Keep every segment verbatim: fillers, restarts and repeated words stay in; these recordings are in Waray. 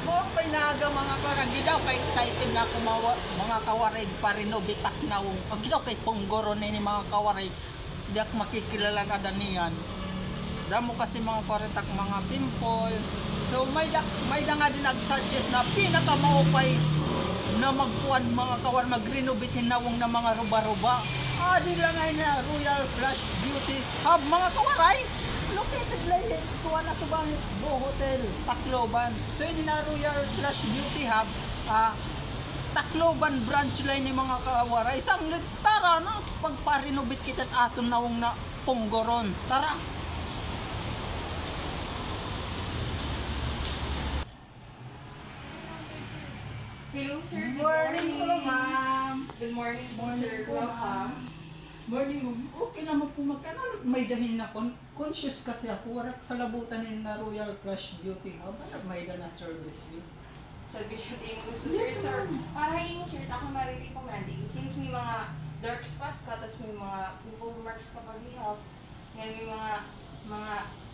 Maupay nga aga, mga kawaray. Agi daw ka-excited na ako, mawa-, mga kawaray, pa-renovate ak nawong. Agi daw kay punggoron ini, mga kawaray. Di ak makikilala ada niyan. Damo kasi, mga kawaray, it ak mga pimple. So, may-ada, may-ada ngadi nag-suggest na pinakamaupay na magkuan, mga kawaray, mag-renovate hin nawong na mga ruba-ruba. Adi la ngay-an ha Royal Flush Beauty Hub, mga kawaray. Located la hin kuan, atubangan hin Bo Hotel, Tacloban. So, ini nga Royal Flush Beauty Hub, ah, Tacloban branch la ini, mga kawaray. Sanglit, tara na, magpa-renovate kita it aton nawong na punggoron. Tara. Hello, sir. Good morning po, ma'am. Good morning po, sir. Welcome. Morning, ma'am. Okay naman po, magkano may-ada hin na kon-, conscious kasi ako, waray ak salabutan hin na Royal Flush Beauty Hub. Ay, may-ada na service yun. Service yun, imo gusto, sir. Yes, sir. Para imo, sir, ako mare-recommend, eh, since may mga dark spot ka, tas may mga pimple marks ka pa gihap, ngan may mga, mga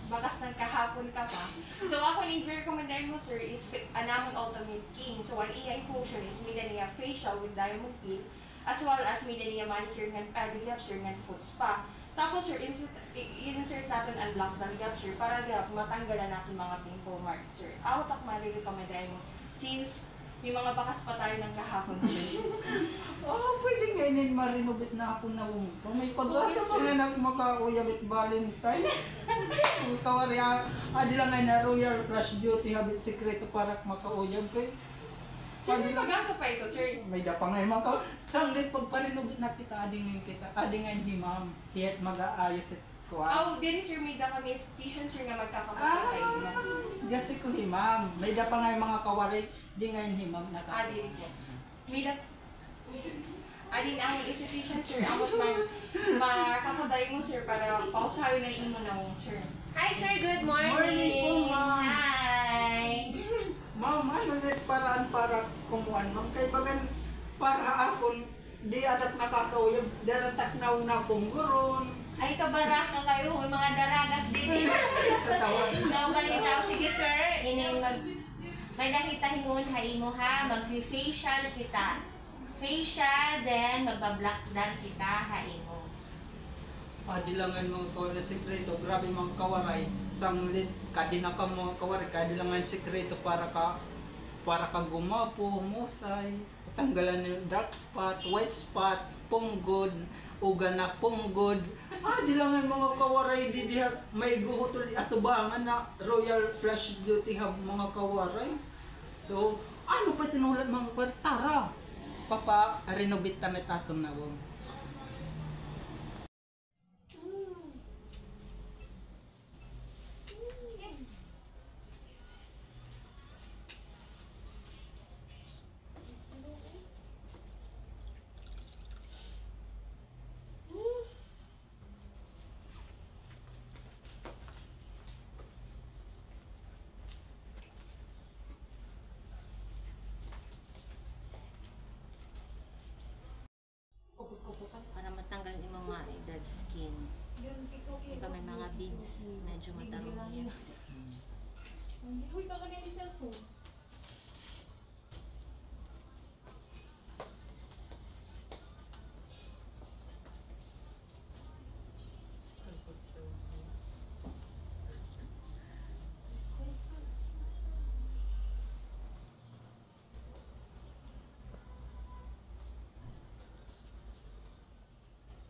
bakas nagkahapon ka pa. So, ako, an i-recommend namo, sir, is fa-, an amon Ultimate King. So, an iya inclusion is may-ada niya facial with diamond peel, as well as may-ada niya manicure ngan pedi gihap, sir, ngan foot spa. Tapos, sir, insert, i-, i-insert naton an black doll gihap, sir, para gihap matanggal an aton mga pimple marks, sir. Amo it ak mare-recommend nimo, since may mga bakas pa tayo ng kahapon, sir. Oh, pwede ngay-an ma-renovate na akon nawong. Kung may pag-asa pa ngay-an ak makauyab it Valentine. Hindi, kawaray, ah, adi la ngay-an ha Royal Flush Beauty Hub it sikreto para ak makauyab kay Sir, may pag-asa pa ito, sir. May-ada pa ngay-an, mga ka-, sanglit pagpa-renovate na kita, adi ngay-an kita, adi ngay-an hi ma'am. Hiya it mag-aayos it kuan. Aw, diri, sir, may-ada kami esthetician, sir, nga magkakapatay. Ah, gasi ko hi ma'am. May-ada pa ngay-an, mga kawaray, di ngay-an hi ma'am nakaka- Ah, diri po. May-ada Adi an amon esthetician, sir. Amo it man, makakapatay mo, sir, para pausahay na imo nawong, sir. Hi, sir. Good morning. Morning po, ma'am. Hi. Ma'am, ano na it paraan para kumuan, ma'am? Kay bagan, para ha akon, di ada ak nakakauyab, dara it ak nawong napunggoron. Ay, kabaraka kayo, may mga daragat din. Tatawa. Ikaw, balita. Sige, sir. Ini mag-, may nakita hinuon ha imo, ha? Mag-facial kita. Facial, then magba-black doll kita ha imo. Adi la ngay-an, mga kawaray, sikreto. Grabe, mga kawaray. Sanglit, kadi na ka, mga kawaray. Kadi la ngay-an sikreto para ka, para ka gumapo, musay. Tanggalan ni dark spot, white spot, punggod, uga na punggod. Adi la ngay-an, mga kawaray, didi ha may guhutol atubangan na Royal Flush Beauty Hub, mga kawaray. So, ano pa it inhulat, mga kawaray? Tara! Papa-renovate ta na it aton nawong. Para matanggal an imo mga dead skin. Di ba may mga beads, medyo matarong niya. Uy, ka kanina yung cellphone.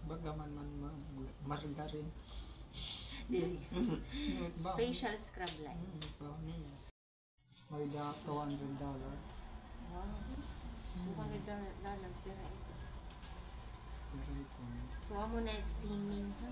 Baga man, man, ma-, margarine. Dili. Facial scrub la. Mm, baho niya. May-ada two hundred dollar. Wow. Two hundred dollar, pira ito? Pira ito? So, amo na steaming, ha?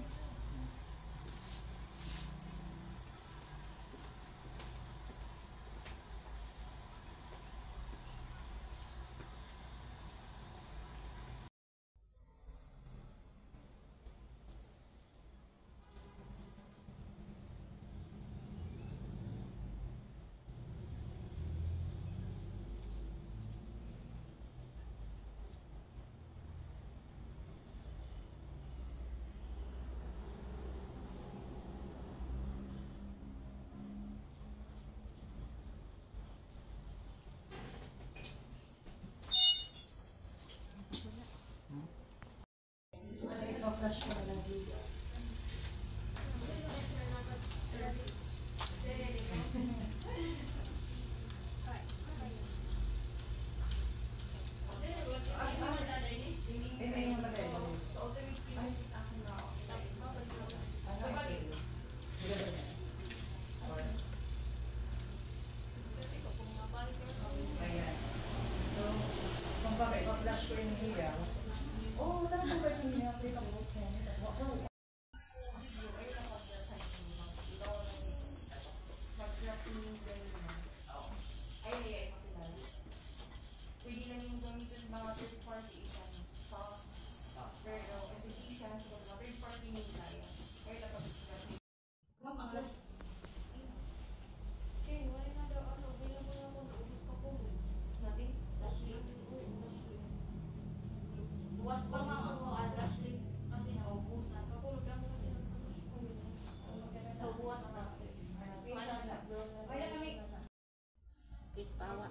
Kita wa.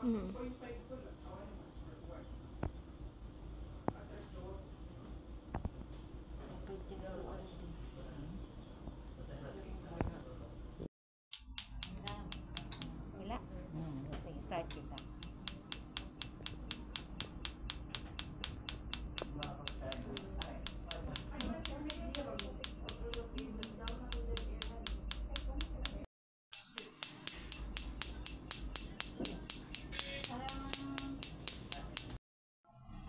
Mm. Wala. Mm, sige, start kita.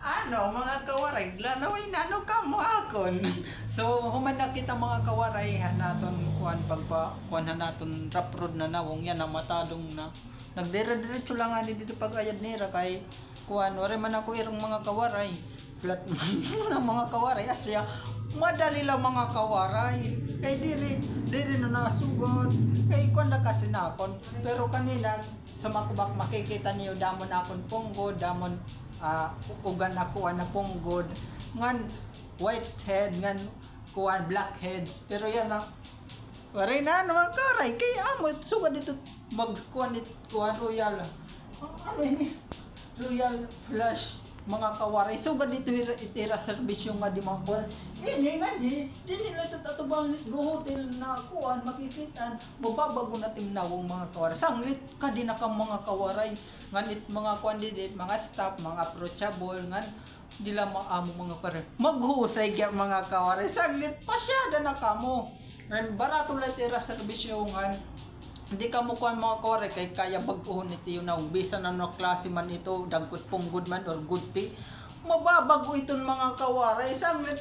Ano, mga kawaray, lanaway na ano kamo akon. So, human na kita, mga kawaray, han aton kuan, pagpa-, kuan han aton rough road na nawong yana, matadong na. Nagdire-diretso la ngani didi pag-ayad nira kay kuan, waray man ako irong mga kawaray. Flat man na mga kawaray. Asya, madali la mga kawaray. Kay diri, diri na nasugod. Kay kuan na kasi nakon. Pero kanina, sa makubak makikita niyo, damo na akon punggod, damo, ah, ugan na kuan na punggod. Ngan white head, ngan kuan, black heads. Pero yana, waray na, ano, mga kawaray. Kay amo, sugad ito, magkuan it, kuan, Royal. Ano ini? Royal Flush, mga kawaray. Sugad ito, ira-, it ira serbisyo nga di, mga kawaray. Ini nga di, di nila ito atubang it hotel na kuan, makikita. Mababago na it im nawong, mga kawaray. Sanglit, kadi na ka, mga kawaray. Ngan it mga kuan didi, mga staff, mga approachable, ngan di la maamo, mga kawaray. Maghusay kaya, mga kawaray. Sanglit, pasyada na kamo. Ngan barato la it ira serbisyo ngan di kamo kuan, mga kawaray, kay kaya bag-ohon it iyo nawong. Bisan ano klase man ito, dagko it punggod man or gudti. Mababag-o iton, mga kawaray. Sanglit,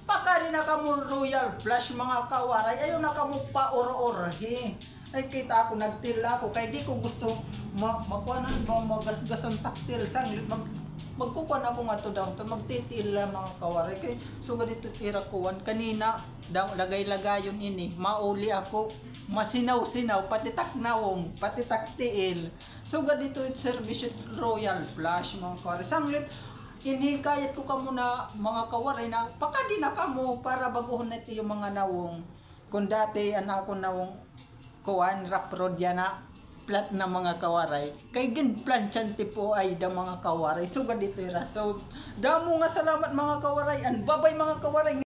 pakadi na kamo Royal Flush, mga kawaray. Ayaw na kamo pauro-urhi. Ay, kita ako, nagtiil ako kay di ko gusto ma-, makuanan ba, magasgasan taktil. Sanglit, mag-, magkukuan ako ngadto downtown, magtitiil la, mga kawaray. Kay sugad ito ira kuan kanina, daw, lagay-lagayon ini, mauli ako, masinaw-sinaw, pati tak nawong, pati tak tiil. Sugad ito it serbisyo it Royal Flush, mga kawaray. Sanglit, inhikayat ko kamo na, mga kawaray, na pakadi na kamo para bag-ohon na it iyo mga nawong. Kon dati, an akon nawong kuan, rough road yana, flat na, mga kawaray. Kay ginplantsan it Tipoy da, mga kawaray. Sugad ito ira. So, damo nga salamat, mga kawaray. And bye-bye, mga kawaray.